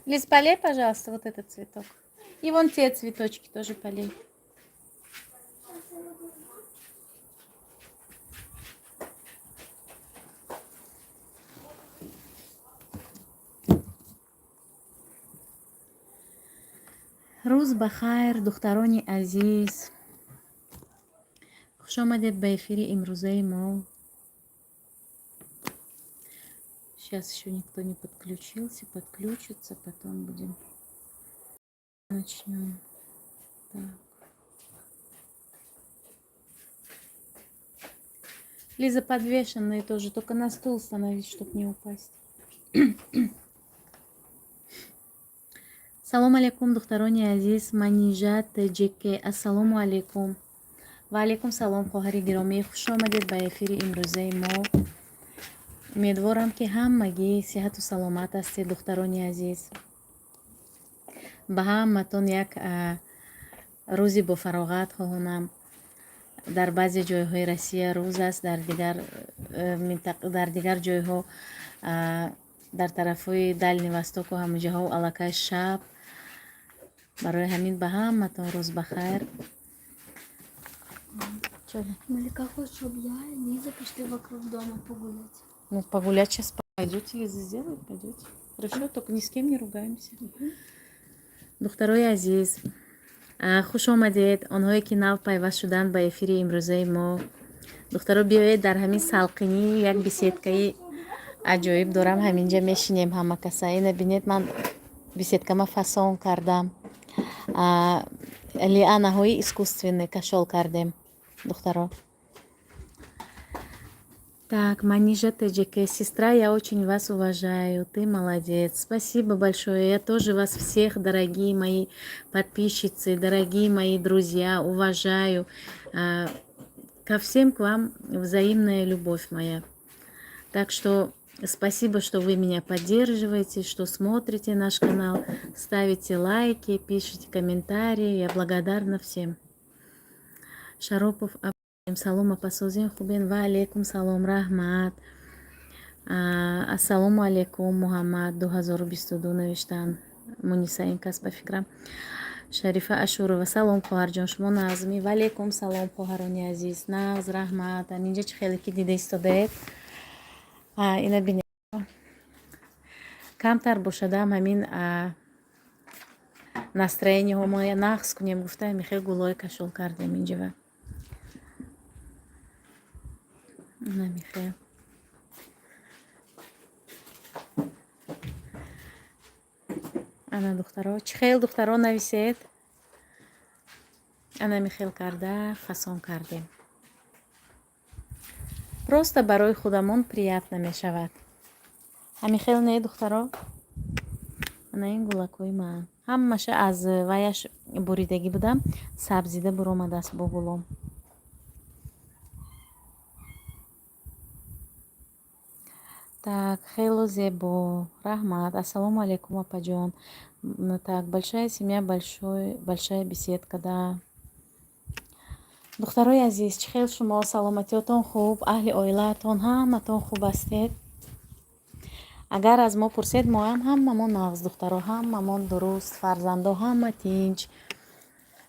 Лиз, полей, пожалуйста, вот этот цветок. И вон те цветочки тоже полей. Рӯз ба хайр, духтарони азиз, хуш омадед ба эфири имрӯзаи мо. Сейчас еще никто не подключился, подключится, потом будем начнем. Так. Лиза, подвешенные тоже, только на стул становись, чтобы не упасть. Салом алейкум, духтарони азиз. Манижа Тҷк, ассалому алейкум. Ва алейкум салом, хоҳари гиромӣ, хуш омадед ба эфири имрӯзаи мо. Умедворам, ки ҳамагӣ сиҳату саломат ҳастед, духтарони азиз. Ба ҳаматон як рӯзи бофароғат хоҳонам. Дар баъзе ҷойҳои Россия рӯз аст, дар дигар ҷойҳо, дар тарафҳои Дальний Востоку ҳамаҷоҳо аллакай шаб. Барои ҳамин ба ҳаматон рӯз ба хайр. Малика хочет, чтобы я и Лиза пошли вокруг дома погулять. Ну, погулять сейчас пойдете, Лиза сделает, пойдете. Хорошо, только ни с кем не ругаемся. Духтарои азиз, хуш омадед, онҳое ки нав пайваст шуданд ба эфири имрӯзаи мо. Духтаро, биёед, дар ҳамин салқинӣ як беседкаи аҷоиб дорам, ҳаминҷа мешинем ҳама каса. Ина бинед, ман беседкама фасон кардам, лианаҳои искусственный кашол кардем, духтаро. Так, Манижа ТЖК, сестра, я очень вас уважаю, ты молодец. Спасибо большое. Я тоже вас всех, дорогие мои подписчицы, дорогие мои друзья, уважаю. Ко всем к вам взаимная любовь моя. Так что спасибо, что вы меня поддерживаете, что смотрите наш канал, ставите лайки, пишите комментарии. Я благодарна всем. Шаропов, салом, апа, созен, хубен? Ва алейкум салом, раҳмат. Ассалому алейкум, Муҳаммад 2022 навиштанд. Муниса ин кас, ба фикрам. Шарифа Ашурова, салом, хоҳарҷон, шумо нағзми? Ва алейкум салом, хоҳарони азиз, нағз, раҳмат. Инҷа чӣ хеле ки дида истодаед, ина бинед, камтар бошадам, ҳамин настроениҳо мо нағз кунем гуфта, михел гулҳои кашол кардем инҷава. Намихел. Ана, духтаро, чӣ хел, духтаро, нависед. Ана михел карда фасон кардем. Просто барои худамон приятно мешавад. Ҳамихел не, духтаро? Ана ин гулакҳои ман. Ҳамаша аз ваяш буридагӣ будам, сабзида буромадааст бо гулом. Так, хело зебо. Раҳмат. Ассалому алейкум, апаҷон. Так, большая семья, большая беседка, да. Духтарои азиз, чӣ хел шумо, саломатиётон хуб, аҳли оилаатон ҳаматон хуб ҳастед? Агар аз мо пурсед, моам ҳамамон нағз, духтаро, ҳамамон дуруст, фарзандо ҳама тинч.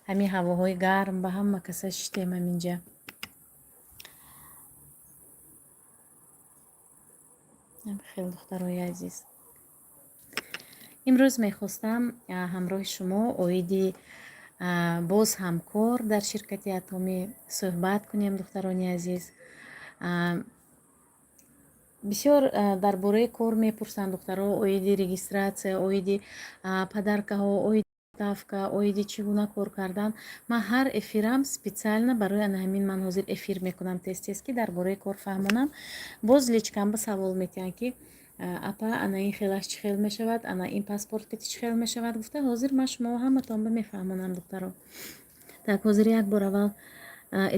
Ҳамин ҳавоҳои гарм ба ҳама каса шиштем ҳаминҷа. Хел, духтарои азиз. Имрӯз мехостам ҳамроҳи шумо оиди боз ҳамкор дар ширкати Атомӣ суҳбат кунем, духтарони азиз. Бисёр дар бораи кор мепурсанд, духтаро, оиди регистрация, оиди подаркаҳо, оиди ставка, оиди чӣ гуна кор кардан. Ман ҳар эфирам специально барои ана ҳамин ман ҳозир эфир мекунам тез тез, ки дар бораи кор фаҳмонам. Боз личкамба савол метиҳанд, ки апа, ана ин хелаш чӣ хел мешавад, ана ин паспорт ки чӣ хел мешавад гуфта. Ҳозир ман шумо ҳаматонба мефаҳмонам, духтаро. Так, ҳозир як бор аввал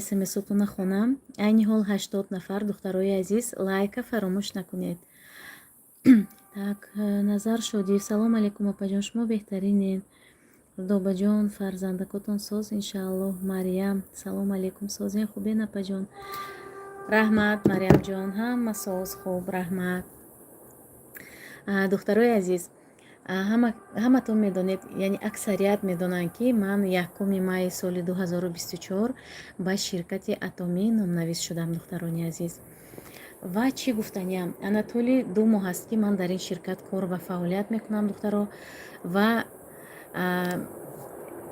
смсотона хонам. Айни ҳол 80 нафар, духтарои азиз, лайка фаромӯш накунед. Так, Назар Шодиев, салом алейкум, апаҷон, шумо беҳтаринед. Добаҷон, фарзандакотон соз, иншааллоҳ. Марьям, салом алейкум, созен, хубен, апаҷон? Раҳмат, Марьямҷон, ҳама соз, хуб, раҳмат. Духтарои азиз, Ҳаматон медонед, яъне аксарият медонанд, ки ман 1 майи соли 2024 ба ширкати Атомӣ номнавис шудам, духтарони азиз. Ва чӣ гуфтаниям, ана тӯли 2 моҳ аст, ки ман дар ин ширкат кор ва фаъолият мекунам, духтаро. Ва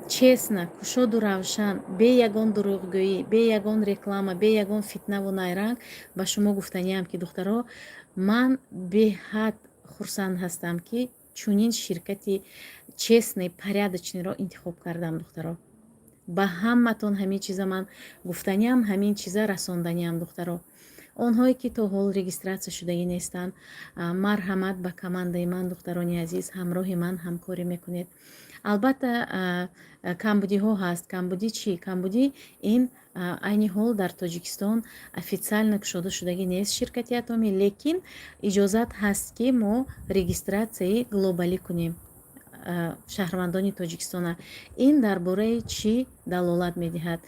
честно, кушоду равшан, бе ягон дурӯғгӯӣ, бе ягон реклама, бе ягон фитнаву найранг ба шумо гуфтаниям, ки, духтаро, ман беҳад хурсанд ҳастам, ки чунин ширкати честный, порядочный ро интихоб кардам. Духтаро, ба ҳаматон ҳамин чиза ман гуфтаниам, ҳамин чиза расонданиам. Духтаро, онҳое ки то ҳол регистрация шудагӣ нестанд, марҳамат ба командаи ман. Духтарони азиз, ҳамроҳи ман ҳамкорӣ мекунед. Албатта, камбудиҳо ҳаст. Камбудӣ чӣ? Камбудӣ ин айни ҳол дар Тоҷикистон официально кушода шудагӣ нест ширкати Атомӣ, лекин иҷозат ҳаст, ки мо регистрация и глобалӣ кунем шаҳрвандони Тоҷикистона. Ин дар бораи чӣ далолат медиҳад?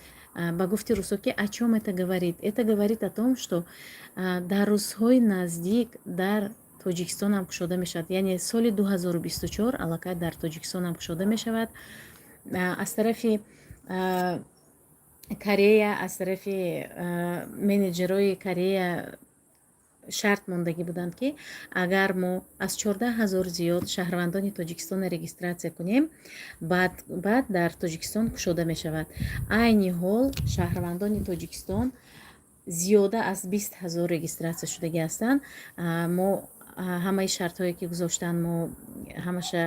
Ба гуфти русо ки о чём это говорит? Это говорит о том, что дар рӯзҳои наздик дар Тоҷикистонам кушода мешавад, яъне соли 2024 аллакай дар Тоҷикистонам кушода мешавад. Аз тарафи Корея, аз тарафи менеҷерои Корея шарт мондагӣ буданд, ки агар мо аз 14 000 зиёд шаҳрвандони Тоҷикистонро регистрация кунем, баъд дар Тоҷикистон кушода мешавад. Айни ҳол шаҳрвандони Тоҷикистон зиёда аз 20 000 регистрация шудагӣ ҳастанд. Мо ҳамаи шартҳое, ки гузоштанд, мо ҳамаша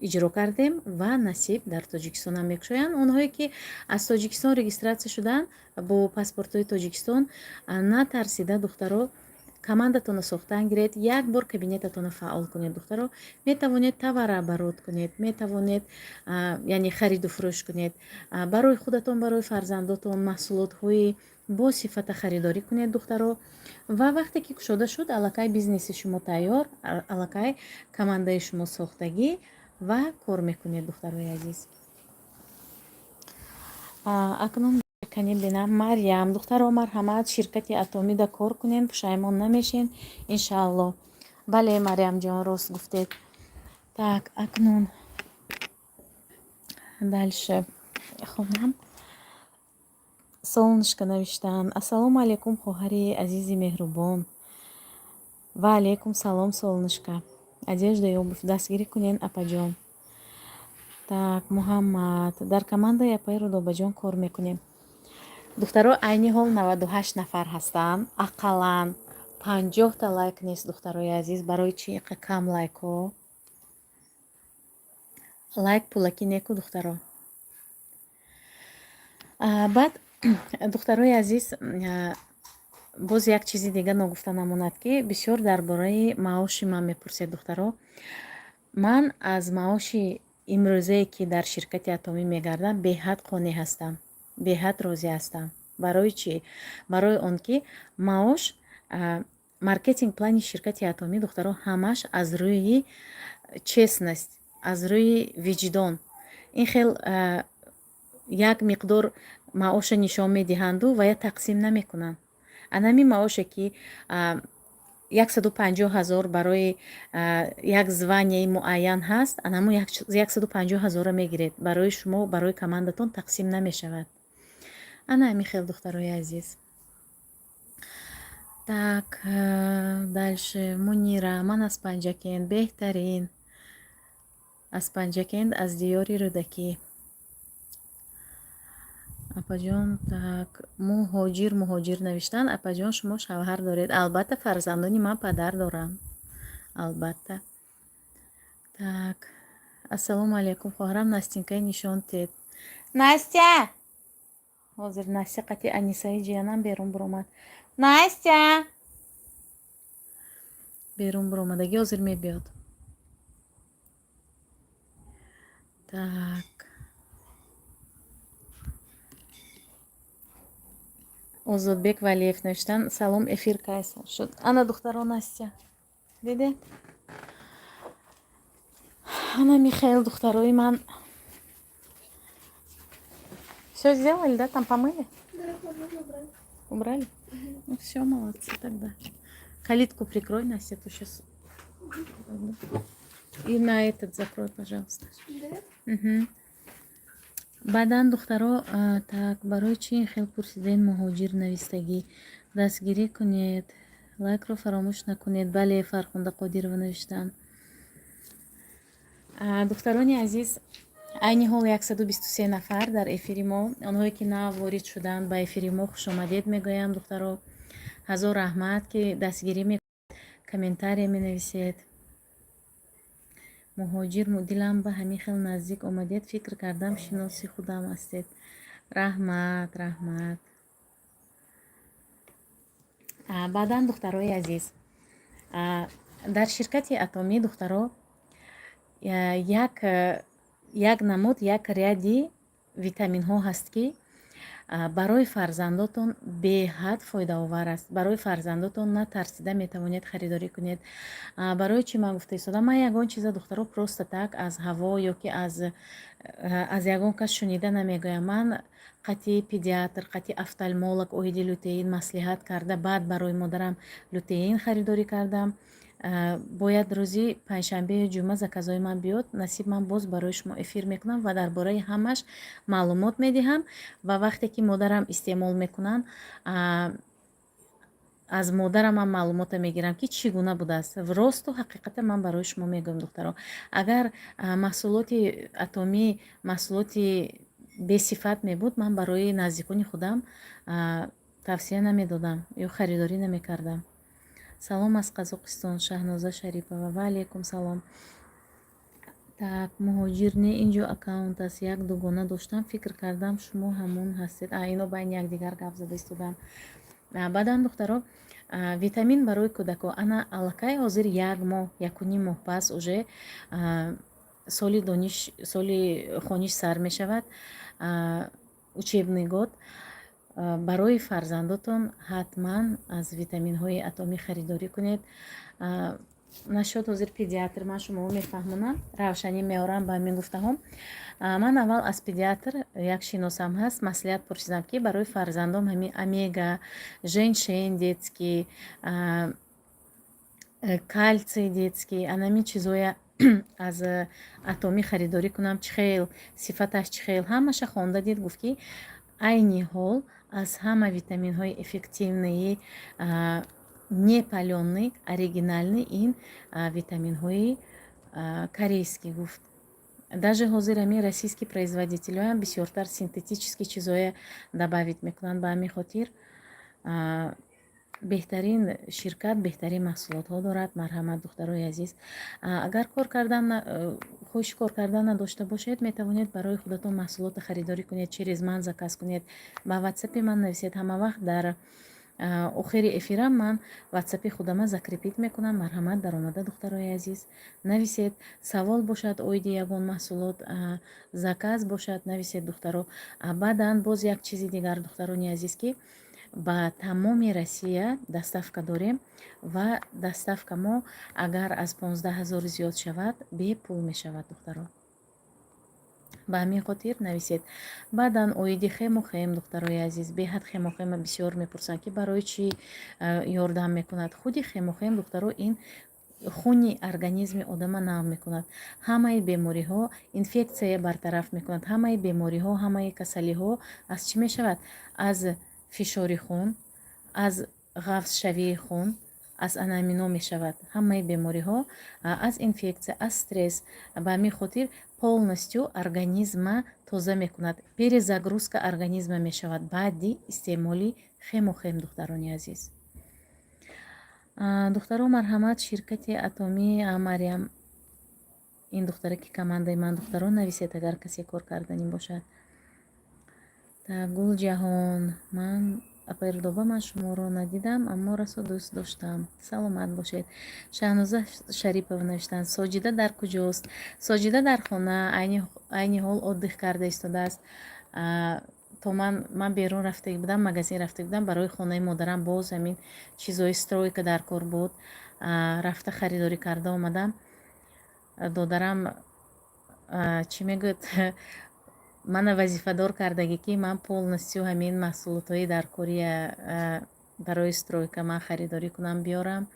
иҷро кардем ва насиб, дар Тоҷикистонам мекушоянд. Онҳое ки аз Тоҷикистон регистрация шуданд бо паспортҳои Тоҷикистон, натарсида, духтаро, командатонро сохтан гиред, як бор кабинетатонро фаъол кунед. Духтаро, метавонед товарооборот кунед, метавонед, яъне хариду фурӯш кунед, барои худатон, барои фарзандотон маҳсулотҳои бо сифата харидорӣ кунед, духтаро. Ва вақте ки кушода шуд, аллакай бизнеси шумо тайёр, аллакай командаи шумо сохтагӣ ва кор мекунед, духтарои азиз. Акнун кани бинам. Марьям, духтаро, марҳамат, ширкати Атомида кор кунем, пушаймон намешен, иншаалло. Бале, Марьямҷон, рост гуфтед. Так, акнун дальше хонам. Солнышко навиштаанд: «Ассалому алайкум, хоҳари азизи меҳрубон». Ва алайкум салом, солнышко. Одежда и обувь дастгирӣ кунен, апаҷон. Так, Муҳаммад: «Дар командаи апаи Рудобаҷон кор мекунем». Духтаро, айни ҳол 98 нафар ҳастанд, ақаллан 50-та лайк нест. Духтарои азиз, барои чӣ иқа кам лайкҳо? Лайк пулакӣ неку, духтаро. Баъд, духтарои азиз, боз як чизи дига ногуфта намонад, ки бисёр дар бораи маоши ман мепурсед. Духтаро, ман аз маоши имрӯзае, ки дар ширкати Атомӣ мегардам, беҳад қонеъ ҳастам, беҳад розӣ ҳастам. Барои чӣ? Барои он ки маош, маркетинг плани ширкати Атомӣ, духтаро, ҳамаш аз рӯи честность, аз рӯи виҷдон. Ин хел як миқдор маоша нишон медиҳанду ва я тақсим намекунанд. Анами маоше, ки 150 000 барои як звания и муайян ҳаст, анамо 150 000-ро мегиред. Барои шумо, барои командатон тақсим намешавад. Ана ҳамин хел, духтарои азиз. Так, дальше. Мунира: «Ман аз Панҷакент». Беҳтарин, аз Панҷакент, аз диёри Рӯдакӣ, апаҷон. Так, Муҳоҷир, Муҳоҷир навиштанд: «Апаҷон, шумо шавҳар доред?» Албатта, фарзандони ман падар доранд, албатта. Так, «Ассалому алайкум, хоҳарам, Настинкаи нишон тед». Настя ҳозир, Настя қати Анисаи ҷиянам берун буромад. Настя берун буромадагӣ, ҳозир мебиёд. Так, Озодбек Валиев навиштанд: «Салом, эфир кай шуд?» Ана, духтаро, Настя дидед. Ана, Михаил, духтарои ман. Все сделали, да? Там помыли? Да, помыли, убрали. Убрали? Ну все, молодцы тогда. Калитку прикрой, Настя, то сейчас. И на этот закрой, пожалуйста. Да? Мгм. Баъдан, духтаро, так, барои чӣ ин хел пурсиден? Муҳоҷир навистагӣ, дастгирӣ кунед, лайкро фаромӯш накунед. Бале, Фархунда Қодирова навиштаанд. Духтарони азиз, айни ҳол 123 нафар дар эфири мо. Онҳое ки нав ворид шуданд ба эфири мо, хушомадед мегӯям, духтаро. Ҳазор раҳмат, ки дастгирӣ мекунед, комментария менависед. Муҳоҷир, дилам ба ҳамин хел наздик омадед, фикр кардам, шиноси худам ҳастед. Раҳмат, раҳмат. Баъдан, духтарои азиз, дар ширкати Атомӣ, духтаро, як намуд, як ряди витаминҳо ҳаст, ки барои фарзандотон беҳад фоидаовар аст. Барои фарзандотон натарсида метавонед харидорӣ кунед. Барои чӣ ман гуфта истодам? Ман ягон чиза, духтаро, просто так аз ҳаво ё ки аз ягон кас шунида намегӯям. Ман қати педиатр, қати офтальмолог оиди лютеин маслиҳат карда, баъд барои модарам лютеин харидорӣ кардам. Бояд рӯзи панҷшанбею ҷумъа заказҳои ман биёд. Насиб, ман боз барои шумо эфир мекунам ва дар бораи ҳамаш маълумот медиҳам. Ва вақте ки модарам истеъмол мекунанд, аз модарам ман маълумота мегирам, ки чӣ гуна будааст. Росту ҳақиқата ман барои шумо мегӯям, духтаро. Агар маҳсулоти Атомӣ маҳсулоти бесифат мебуд, ман барои наздикони худам тавсия намедодам ё харидорӣ намекардам. Салом аз Қазоқистон, Шаҳноза Шарипова. Ва алайкум салом. Так, муҳоҷир не, инҷо аккаунт аст, як дугона доштам, фикр кардам, шумо ҳамон ҳастед. Ино байни якдигар гап зада истодам. Баъдан, духтаро, витамин барои кӯдако. Ана аллакай ҳозир як моҳ, якуним моҳ пас уже соли дониш, соли хониш сар мешавад, учебный год. Барои фарзандотон ҳатман аз витаминҳои Атомӣ харидорӣ кунед. Нашод ҳозир педиатр ман шуморо мефаҳмонам, равшанӣ меорам ба ҳамин гуфтаҳом. Ман аввал аз педиатр, як шиносам ҳаст, маслиҳат пурсидам, ки барои фарзандом ҳамин омега, женьшень детский, кальций детский, анамин чизоя аз Атомӣ харидорӣ кунам, чӣ хел, сифаташ чӣ хел? Ҳамаша хонда дид, гуфт, ки айни ҳол аз ҳама витаминҳои эффективные, не палёный, оригинальный ин витаминҳои корейский, гуфт. Даже ҳозир ҳамин российский производитель ҳоям бисёртар синтетический чизое добавить мекунанд. Ба ҳамин хотир беҳтарин ширкат беҳтарин маҳсулотҳо дорад. Марҳамат, духтарои азиз, агар кор кардан, хоҳиши кор кардан надошта бошед, метавонед барои худатон маҳсулотро харидорӣ кунед, через ман заказ кунед, ба ватсапи ман нависед. Ҳама вақт дар охири эфирам ман ватсапи худама закрепить мекунам. Марҳамат, даромада, духтарои азиз, нависед. Савол бошад оиди ягон маҳсулот, заказ бошад, нависед, духтаро. Баъдан боз як чизи дигар, духтарони азиз, ки ба тамоми Россия доставка дорем ва доставка мо агар аз 15 000 зиёд шавад, бепул мешавад, духтаро. Ба ҳамин хотир нависед. Баъдан оиди хемохем, духтарои азиз, беҳад хемохема бисёр мепурсанд, ки барои чӣ ёрдам мекунад. Худи хемохем, духтаро, ин хуни организми одама нав мекунад, ҳамаи бемориҳо, инфексия бартараф мекунад. Ҳамаи бемориҳо, ҳамаи касалиҳо аз чӣ мешавад? Аз фишори хун, аз ғафзшавии хун, аз анамино мешавад. Ҳамаи бемориҳо аз инфексия, аз стресс. Ба ҳамин хотир полностью организма тоза мекунад, перезагрузка организма мешавад баъди истеъмоли хемохем, духтарони азиз. Духтаро, марҳамат, ширкати Атомӣ. Мариям, ин духтаре ки командаи ман, духтаро, нависед, агар касе кор карданӣ бошад. Гулҷаҳон, ман, апаи Рудоба, ман шуморо надидам, аммо расо дӯст доштам. Саломат бошед. Шаҳноза Шарипова навиштанд: «Соҷида дар куҷост?» Соҷида дар хона, айни ҳол отдых карда истодааст. То ман берун рафтагӣ будам, магазин рафта будам, барои хонаи модарам боз ҳамин чизҳои стройка дар кор буд, рафта харидорӣ карда омадам. Додарам чӣ мегӯяд, мана вазифадор кардагӣ, ки ман полностью ҳамин маҳсулотҳои дар кория барои стройка ман харидорӣ кунам, биёрам.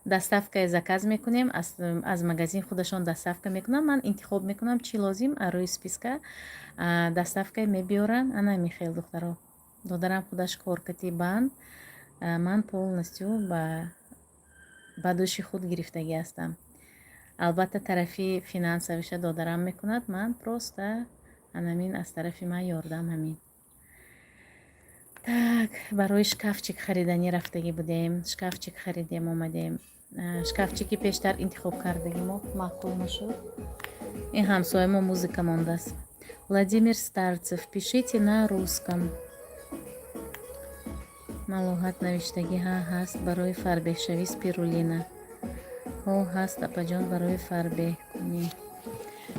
Доставкае заказ мекунем, аз магазин худашон доставка мекунанд. Ман интихоб мекунам, чӣ лозим, аз рӯи списка доставкае мебиёранд. Ана ҳамин хел, духтаро. Додарам худаш коркати банд, ман полностью ба дӯши худ гирифтагӣ ҳастам. Албатта, тарафи финансовиша додарам мекунад, ман просто анамин аз тарафи ман ёрдам ҳамин. Так, барои шкафчик хариданӣ рафтагӣ будем. Шкафчик харидем, омадем. Шкафчики пештар интихоб кардагӣ мо маъқул нашуд. Ин ҳамсоя мо музыка мондааст. Владимир Старцев, пишите на русском. Малоҳат навиштагӣ: ҳа, ҳаст барои фарбеҳшавӣ спирулина. Ҳо, ҳаст, апаҷон, барои фарбеҳкунӣ.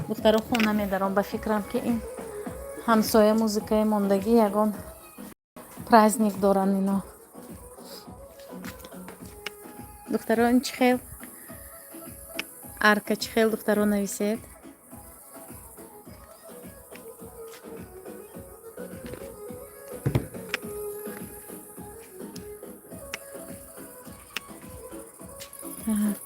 Духтаро, хона медаром. Ба фикрам, ки ин ҳамсоя музыкаи мондагӣ, ягон праздник доранд ино. Духтаро, ин чӣ хел арка, чӣ хел, духтаро, нависед. Так,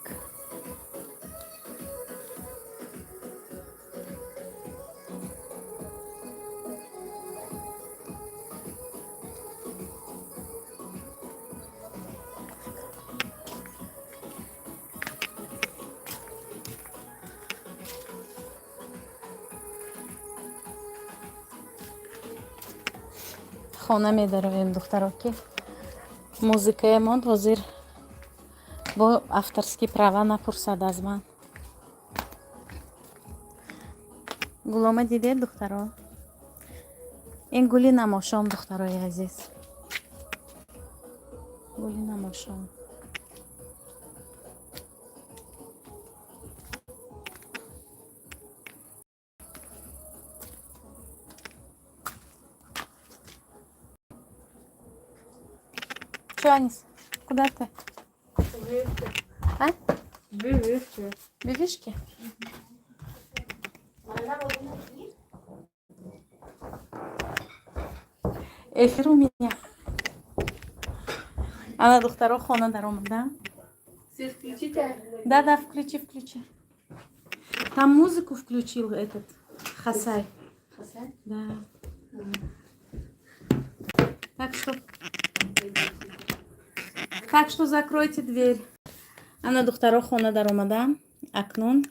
хона медароем, духтаро, ки музыкае монд, ҳозир бо авторский права напурсад аз ман. Гулома дидед, духтаро? Ин гули намошом, духтарои азиз, гули намошом. Чё, Анис, куда ты? А? Бибишки. Бибишки? Эфир у меня. Ана, духтаро, хона даромадам. Свет включите? Да, включи, включи. Там музыку включил этот Хасай. Хасай? Да. Так что закройте дверь. Ана, духтаро, хона даромадам. Акнун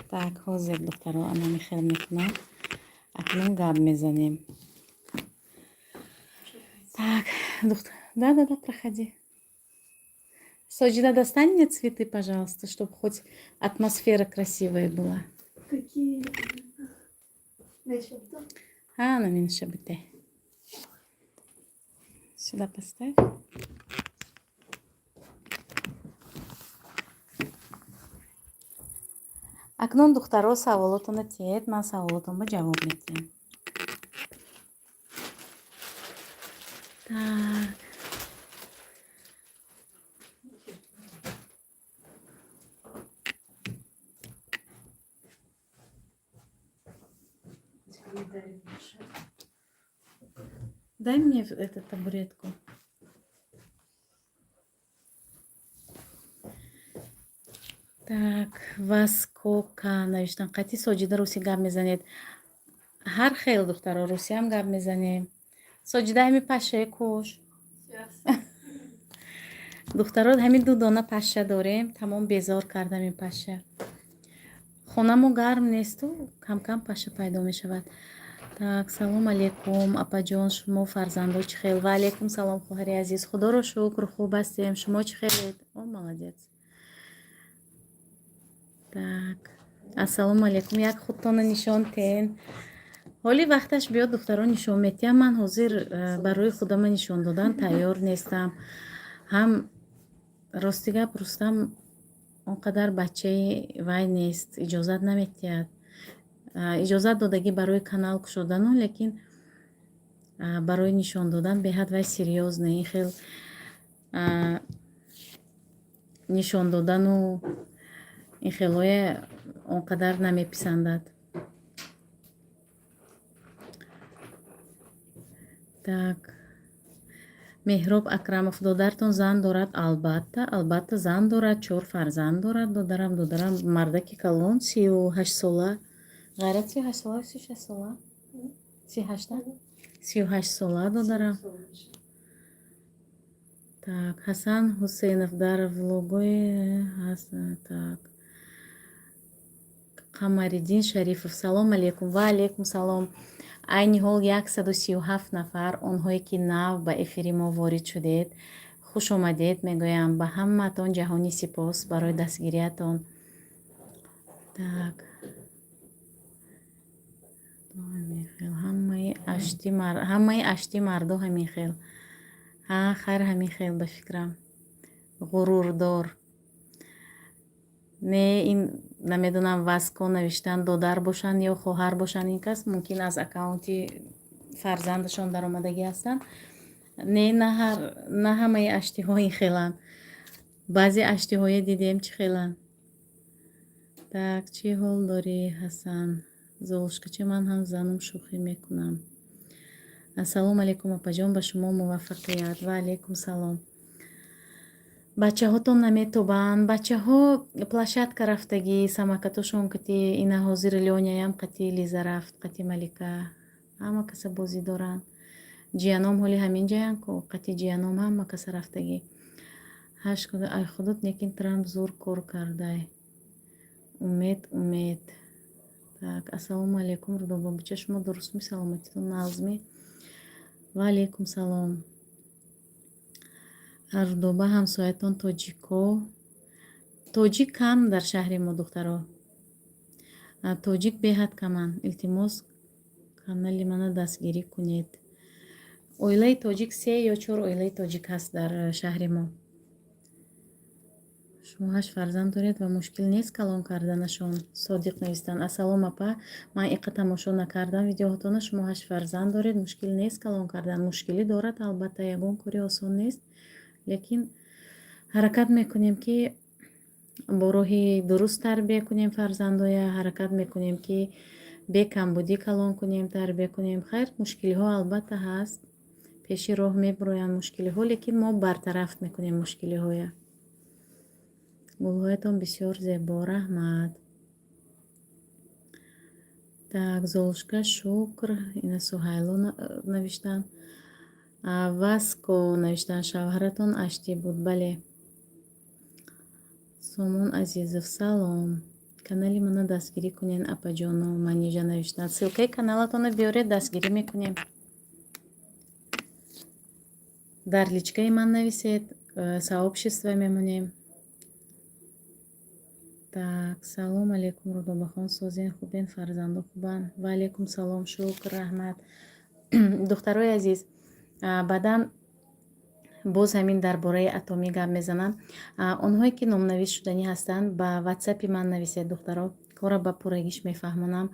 так, ҳозир, духтаро, ана михел мекунам. Акнун гап мезанем. Так, духтар, да, да, да, проходи. Соджида, достань мне цветы, пожалуйста, чтобы хоть атмосфера красивая была. Какие? Насчет А, на меньше бите. Сюда поставь. Акнун, духтаро, саволотонро тиед, ман саволотонро ҷавоб медиҳам. Так. Дай мне эту табуретку. Так, Васкока навиштан: қати Соҷида русӣ гап мезанед. Ҳар хел, духтаро, русиям гап мезанем. Соҷида, ҳами пашшаи куш. Духтаро, ҳамин ду дона пашша дорем, тамом безор кардам ин пашша. Хонамо гарм несту камкам пашша пайдо мешавад. Так, салом алейкум, апаҷон, шумо, фарзандо чӣ хел? Ва алейкум салом, хоҳари азиз. Худоро шукр, хуб ҳастем. Шумо чӣ хелед? О, молодец. Так, ассалому алейкум, як худтона нишон тен. Ҳоли вақташ биёд, духтаро, нишон метиҳам. Ман ҳозир барои худама нишон додан тайёр нестам. Ҳам рости гап, Рустам он қадар бачаи вай нест, иҷозат наметиҳад. Иҷозат додагӣ барои канал кушодану, лекин барои нишон додан беҳад вай серьёзный. Ин хел нишон додану ин хелое он қадар намеписандад. Так, Меҳроб Акрамов: додартон зан дорад? Албатта, албатта, зан дорад, чор фарзанд дорад додарам. Додарам мардаки калон, 38 сола. Ғайрат, 38 сола, 36 сола, 38-та, 38 сола додарам. Так, Ҳасан Ҳусейнов дар влогои ҳаст. Так, Қамариддин Шарифов: салом алейкум. Ва алейкум салом. Айни ҳол 137 нафар. Онҳое ки нав ба эфири мо ворид шудед, хуш омадед мегӯям ба ҳамаатон. Ҷаҳонӣ сипос барои дастгириятон. Так, ҳамин хел, ҳамаи ашти мардо ҳамин хел. Ҳа, хайр, ҳамин хел, ба фикрам, ғурурдор. Не, ин намедонам, Васко навиштан, додар бошанд ё хоҳар бошанд, ин кас мумкин аз аккаунти фарзандашон даромадагӣ ҳастанд. Не, на ҳамаи аштиҳо ин хеланд, баъзе аштиҳое дидем, чӣ хеланд. Так, чӣ ҳол дорӣ, Ҳасан? Золушкача, ман ҳам занум, шӯхӣ мекунам. Ассалому алайкум, апаҷон, ба шумо муваффақият. Ва алайкум салом. Бачаҳотон наметобанд? Бачаҳо площадка рафтагӣ, самокатошон кати. Ина ҳозир Лёняям қати Лиза рафт, қати Малика, ҳама каса бозӣ доранд. Ҷияном ҳоли ҳамин ҷаянд ку, қати ҷияном ҳама каса рафтагӣ. Ай худот, лекин Трамп зур кор кардай. Умед, Умед. Так, ассалому алайкум, Рудобабуча, шумо дурустми, саломатитон нағзми? Ва алайкум салом. Рудоба, ҳамсоятон тоҷико? Тоҷик кам дар шаҳри мо, духтаро, тоҷик беҳад каманд. Илтимос, канали мана дастгирӣ кунед. Оилаи тоҷик, се ё чор оилаи тоҷик ҳаст дар шаҳри мо. Шумо ҳашт фарзанд доред ва мушкил нест калон карданашон? Содиқ навистанд: ассалом, апа, ман иқа тамошо накардам видеоҳотона. Шумо ҳашт фарзанд доред, мушкил нест калон кардан? Мушкилӣ дорад, албатта, ягон кори осон нест, лекин ҳаракат мекунем, ки бо роҳи дуруст тарбия кунем фарзандоя, ҳаракат мекунем, ки бекамбудӣ калон кунем, тарбия кунем. Хайр, мушкилиҳо албатта ҳаст, пеши роҳ мебуроянд мушкилиҳо, лекин мо бартараф мекунем мушкилиҳоя. Гулҳоятон бисёр зебо, раҳмат. Так, Золушка, шукр. Ина Суҳайло навиштанд. Васко навиштанд: шавҳаратон аштӣ буд? Бале. Сомон Азизов: салом, канали мана дастгирӣ кунед, апаҷоно. Манижа навиштанд: ссылкаи каналатонро биёред, дастгирӣ мекунем. Дар личкаи ман нависед, сообщество мемонем. Так, салом алейкум, Рудобахон, созен, хубен, фарзандо хубанд? Ва алейкум салом, шукр, раҳмат. Духтарои азиз, баъдан боз ҳамин дар бораи Атомӣ гап мезанам. Онҳое ки номнавис шуданӣ ҳастанд, ба ватсапи ман нависед, духтаро, кора ба пуррагиш мефаҳмонам.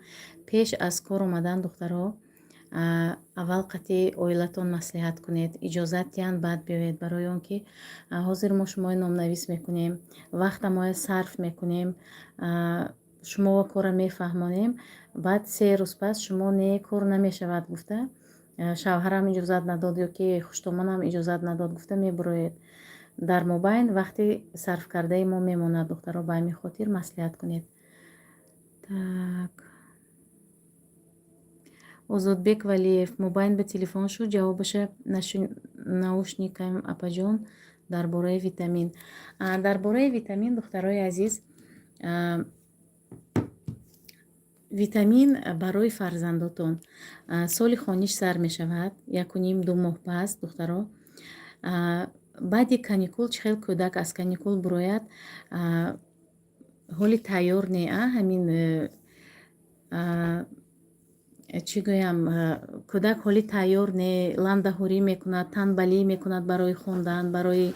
Пеш аз кор омадан, духтаро, аввал қати оилатон маслиҳат кунед, иҷозат диҳанд, баъд биёед, барои он ки ҳозир мо шумои номнавис мекунем, вақтамоя сарф мекунем, шумо кора мефаҳмонем, баъд 3 рӯз пас шумо не, кор намешавад гуфта, шавҳарам иҷозат надод ё ки хуштомонам иҷозат надод гуфта мебуроед. Дар мобайн вақти сарфкардаи мо мемонад, духтаро, ба ҳамин хотир маслиҳат кунед. Так, Озодбек Валиев: мобайн ба телефон шуд, ҷавобаша наушникам. Апаҷон, дар бораи витамин. Дар бораи витамин, духтарои азиз, витамин барои фарзандотон. Соли хониш сар мешавад якуним 2 моҳ пас, духтаро. Баъди каникул, чӣ хел кӯдак аз каникул бурояд, ҳоли тайёр не, ҳамин чӣ гӯям, кӯдак ҳоли тайёр не, ландаҳорӣ мекунад, танбалӣ мекунад барои хондан, барои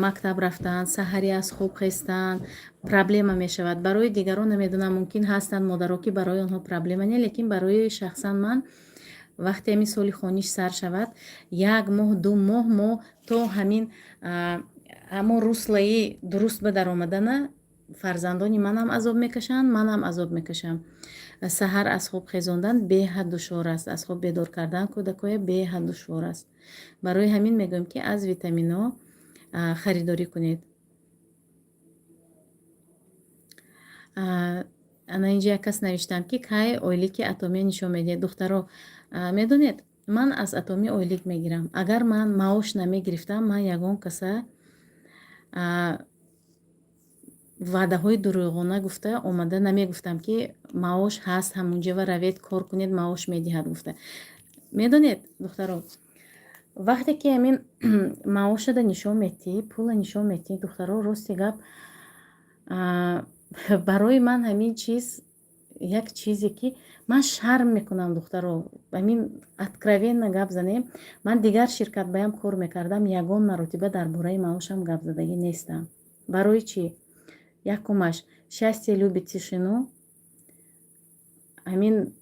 мактаб рафтан, саҳарӣ аз хоб хестан проблема мешавад. Барои дигарон намедонам, мумкин ҳастанд модаро, ки барои онҳо проблема не, лекин барои шахсан ман вақте ҳамин соли хониш сар шавад, як моҳ, 2 моҳ мо то ҳамин ҳамон руслои дуруст ба даромадана фарзандони манам азоб мекашанд, манам азоб мекашам. Саҳар аз хоб хезондан беҳад душвор аст, аз хоб бедор кардан кӯдакоя беҳад душвор аст. Барои ҳамин мегӯем, ки аз витаминҳо харидорӣ кунед. Ана инҷа як кас навиштанд, ки кай ойлики Атомия нишон медиҳед. Духтаро, медонед, ман аз Атоми ойлик мегирам. Агар ман маош намегирифтам, ман ягон каса ваъдаҳои дурӯғона гуфта омада намегуфтам, ки маош ҳаст, ҳамунҷава равед, кор кунед, маош медиҳад гуфта. Медонед, духтаро, вақте ки ҳамин маошада нишон медиҳӣ, пула нишон медиҳӣ, духтаро, рости гап, барои ман ҳамин чиз як чизе, ки ман шарм мекунам. Духтаро, ҳамин откровенно гап занем, ман дигар ширкат баям кор мекардам, ягон маротиба дар бораи маошам гап задагӣ нестам. Барои чӣ? Якумаш, счастье любит тишину. Ҳамин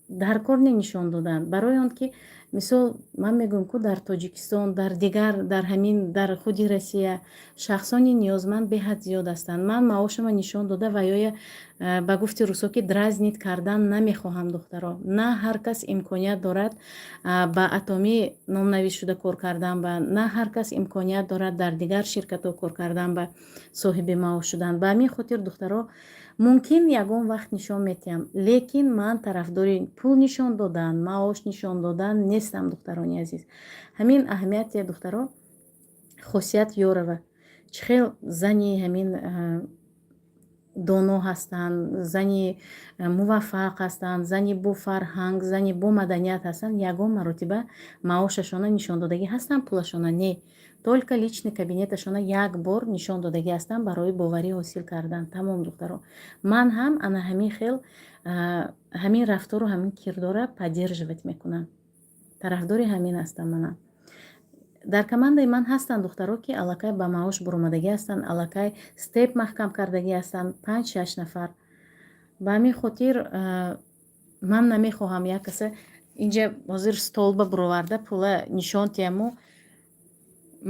дар кор не нишон додан, барои он ки, мисол, ман мегӯям, ку дар Тоҷикистон, дар дигар, дар ҳамин, дар худи Россия шахсони ниёзманд беҳад зиёд ҳастанд. Ман маошама нишон дода ва ёя, ба гуфти русо, ки дразнить кардан намехоҳам. Духтаро, на ҳар кас имконият дорад ба Атомӣ номнавис шуда кор кардан, ба на ҳар кас имконият дорад дар дигар ширкатҳо кор кардан, ба соҳиби маош шудан. Ба ҳамин хотир, духтаро, мумкин, ягон вақт нишон медиҳам, лекин ман тарафдори пул нишон додан, маош нишон додан нестам. Духтарони азиз, ҳамин аҳамияте, духтаро. Хосият Ёрова чӣ хел зани ҳамин доно ҳастанд, зани муваффақ ҳастанд, зани бофарҳанг, зани бомаданият ҳастанд, ягон маротиба маошашона нишон додагӣ ҳастанд, пулашона не, только личный кабинеташона як бор нишон додагӣ ҳастанд барои боварӣ ҳосил кардан, тамом. Духтаро, ман ҳам ана ҳамин хел, ҳамин рафтору ҳамин кирдора поддерживать мекунам, тарафдори ҳамин ҳастам. Манам дар командаи ман ҳастанд духтаро, ки аллакай ба маош буромадагӣ ҳастанд, аллакай степ маҳкам кардагӣ ҳастанд, панҷ, шаш нафар. Ба ҳамин хотир ман намехоҳам як каса инҷа ҳозир столба буроварда, пула нишон тиҳаму,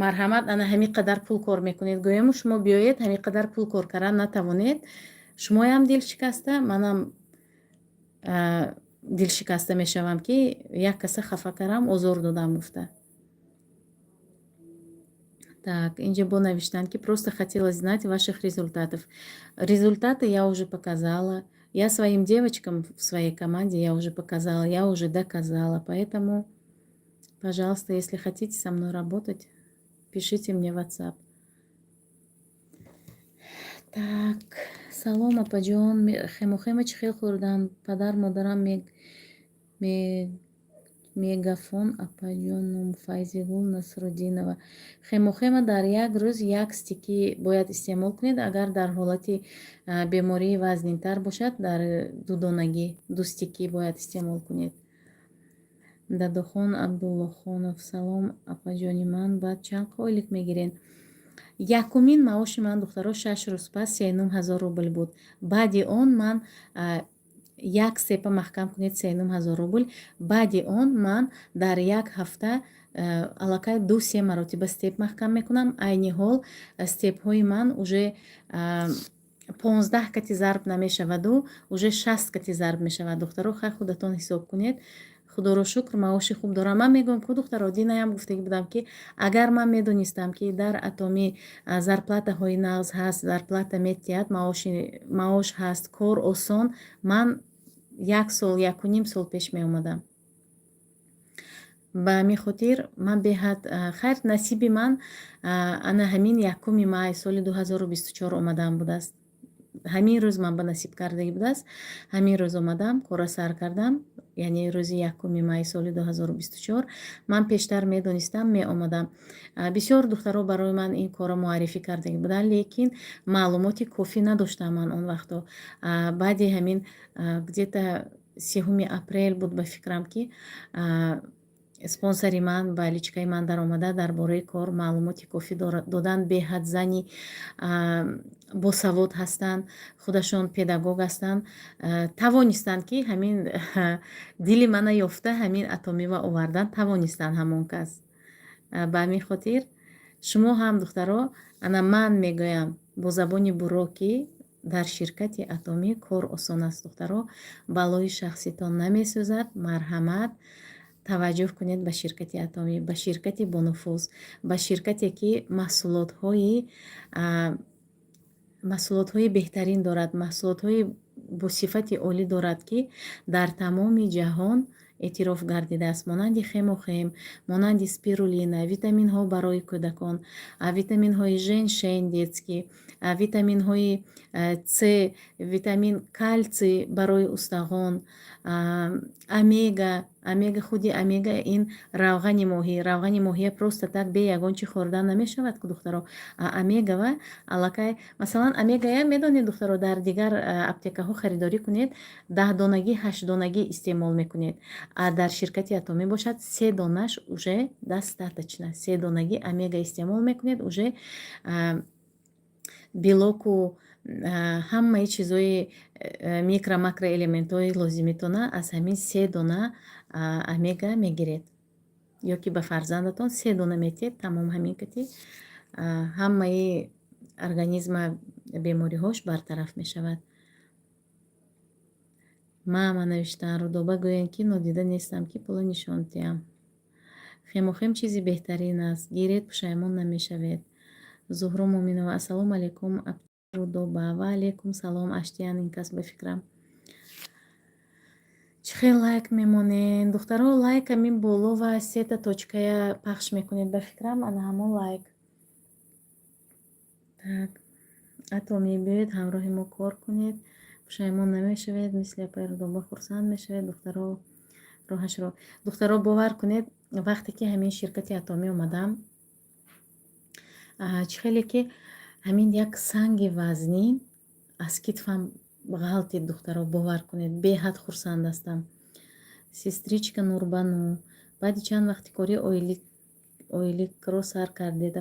марҳамат, ана ҳамин қадар пул кор мекунед гӯяму, шумо биёед, ҳамин қадар пул кор кардан натавонед, шумоям дилшикаста, манам дилшикаста мешавам, ки як каса хафа кардам, озор додам гуфта. Так, инҷа бо навиштанд, ки просто хотела знать ваших результатов. Результаты я уже показала. Я своим девочкам в своей команде я уже показала, я уже доказала. Поэтому, пожалуйста, если хотите со мной работать, пишите мне в WhatsApp. Так, салом, апаҷон. Хемохема чӣ хел хӯрдан? Падар модарам мегафон, апаҷон. Файзигул Насруддинова. Хемохема дар як рӯз як стикӣ бояд истеъмол кунед. Агар дар ҳолати бемории вазнинтар бошад, дар дудонагӣ ду стикӣ бояд истеъмол кунед. Дадохон Абдуллохонов. Салом, апаҷони ман, баъд чанд ойлик мегиред? Якумин маоши ман, духтаро, 6 рӯз пас 39 ҳазор рубл буд. Баъди он ман як степа маҳкам кунед, 39 ҳазор рубл. Баъди он ман дар як ҳафта аллакай ду, се маротиба степ маҳкам мекунам. Айни ҳол степҳои ман уже 15 кати зарб намешаваду уже 60 кати зарб мешавад. Духтаро, хай, худатон ҳисоб кунед. Худоро шукр, маоши хуб дорам. Ман мегӯям ку, духтаро, динаям гуфтагӣ будам, ки агар ман медонистам, ки дар Атомӣ зарплатаҳои нағз ҳаст, зарплата метиҳад, маош ҳаст, кор осон, ман як сол, якуним сол пеш меомадам. Ба ҳамин хотир ман беҳад хайр, насиби ман ана ҳамин 1 май соли 2024 омадан будааст. Ҳамин рӯз ман ба насиб кардагӣ будааст. Ҳамин рӯз омадам, корро сар кардам, яъне рӯзи 1 май соли 2024. Ман пештар медонистам, меомадам. Бисёр духтаро барои ман ин корро муаррифӣ кардагӣ буданд, лекин маълумоти кофӣ надоштам ман он вақто. Баъди ҳамин где-то 3 апрел буд, ба фикрам, ки спонсори ман ба личкаи ман даромада, дар бораи кор маълумоти кофӣ додан. Беҳад зани босавод ҳастанд, худашон педагог ҳастанд. Тавонистанд, ки ҳамин дили мана ёфта, ҳамин Атомива овардан тавонистанд ҳамон кас. Ба ҳамин хотир шумо ҳам, духтаро, ана ман мегӯям бо забони буро, ки Дар ширкати Атомӣ кор осон аст, духтаро, балои шахситон намесӯзад. Марҳамат, таваҷҷӯҳ кунед ба ширкати Атомӣ, ба ширкати бонуфуз, ба ширкате, ки маҳсулотҳои беҳтарин дорад, маҳсулотҳои босифати олӣ дорад, ки дар тамоми ҷаҳон эътироф гардидааст, монанди Хемохим, монанди спирулина, витаминҳо барои кӯдакон, витаминҳои женьшень детский, витаминҳои С, витамин кальций барои устахон, омега. Омега, худи омега ин равғани моҳӣ. Равғани моҳия просто так бе ягон чӣ хӯрдан намешавад ку, духтаро. Омегава аллакай, масалан, омегая, медонед, духтаро, дар дигар аптекаҳо харидорӣ кунед, 10 донагӣ, 8 донагӣ истеъмол мекунед, а дар ширкати Атомӣ бошад, се донаш уже достаточно. Се донагӣ омега истеъмол мекунед, уже белоку ҳамаи чизҳои микро, макроэлементҳои лозимитона аз ҳамин се дона омега мегиред ё ки ба фарзандатон се дона метиҳед, тамом, ҳамин кати ҳамаи организма бемориҳош бартараф мешавад. Мама навиштаанд: «Рудоба, гӯянд, ки нодида нестам, ки пула нишон диҳам. Хемохим чизи беҳтарин аст, гиред, пушаймон намешавед». Зуҳро Муминова: «Ассалому алайкум, Рудоба». Ва алайкум салом. Аштиян ин кас, ба фикрам. Чӣ хел лайк мемонед, духтаро? Лайк ҳамин боло ва сета точкая пахш мекунед, ба фикрам, ана ҳамон лайк. Так, Атомӣ, биёед, ҳамроҳи мо кор кунед, пушаймон намешавед, мисли апаи Рудоба хурсанд мешавед. Духтаро, роҳашро, духтаро, бовар кунед, вақте ки ҳамин ширкати Атомӣ омадам, чӣ хеле ки ҳамин як санги вазнин аз китфам ғалтид, духтаро, бовар кунед, беҳад хурсанд ҳастам. Сестричка Нурбану, баъди чанд вақти корӣ ойликро сар кардед.